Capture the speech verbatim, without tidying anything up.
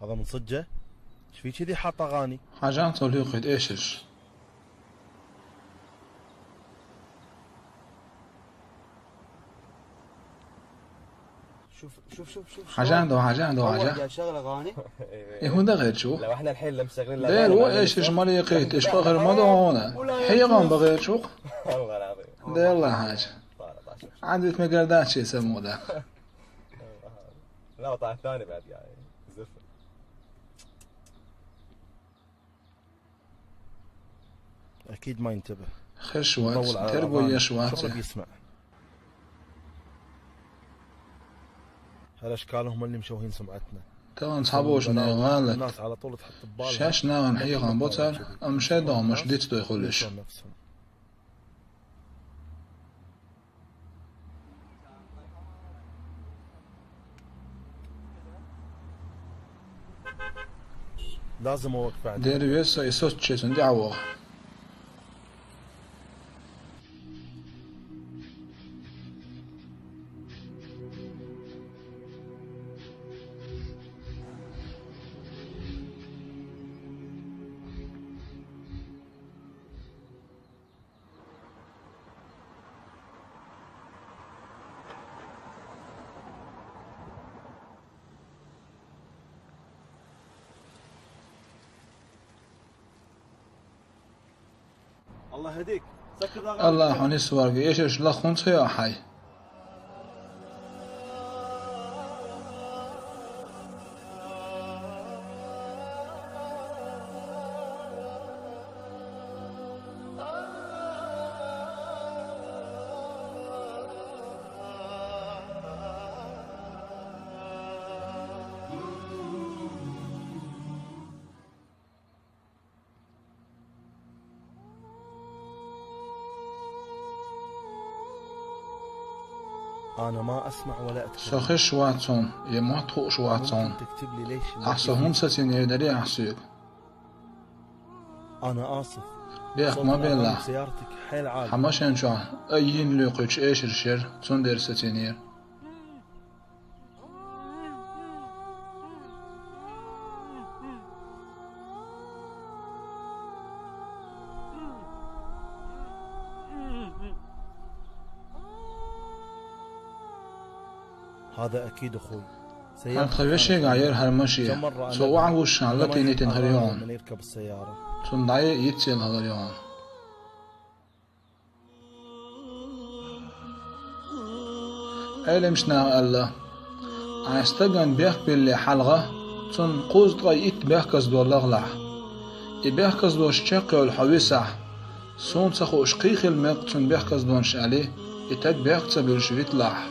هذا من صجة؟ ايش في كذي حاط أغاني؟ Хьажа цо лоьхийта эшарш. شوف، شوف، شوف، شوف، شوف شلون. Хьажа ду, хьажа ду, хьажа. أول قاعد شغل أغاني. Э, хӀунда гӀерташ ву? لو احنا الحين لم شغلنا Дера, الأغاني, вай ما эшарш نسمع. Ма лоьхийта, уж къахьар ма ду хьуна. Хьехам бан гӀерташ ву-кх. والله العظيم. Дела, хьажа. طالع، طالع، شوف. Ӏандит мегар дац шен самукъа да. لا، وطلع الثاني بعد قاعد يزفر. أكيد ما ينتبه. Хезаш вац, терго еш вац. شغله بيسمع. هالأشكال هم اللي مشوهين سمعتنا. Тахан цхьаболчун гӀалат. الناس على طول تحط ببالها. Шаьш нахана хьехам бо цар, амма шоай догӀмаш дицдой хуьлуш. نفسهم. لازم أوقف عندها. Дера, веза со, и соцче цунна тӀехьа ваха. الله يهديك. سكر الأغاني. АллахӀ хьо нисваргва, эшарш лаха хӀунда ца йо хьай? أنا ما أسمع ولا أتكلم. Со хезаш вац хьуна, е мотт хууш вац хьуна. ممكن تكتب لي ليش ما تكتب؟ Ахьа со хӀунда сацийнера, дарий ахьа соьга? أنا آسف. Бехк ма беллахь. صوت الأغاني بسيارتك حيل عالي. Хьан машен чохь айина лоькхуьйтуш эшарш яра, цундела сацийнера. هذا أكيد أخوي. ХӀара тхан вешегахь яра хӀара машен. Цо охьавуссушехь латийна йитина хир ю хьуна. Цунна дӀа а йиц елла хилар ю хьуна. Ӏеламчу наха аьлла: «Хьайн стагана бехк биллале хьалха, цунна кхузткъе итт бехказдон лахалахь. И бехказдонаш чекхйовла хьо висахь, суна ца хууш кхин хила мега цунна бехказдонаш аьлла, и стаг бехк ца буьллуш виталахь».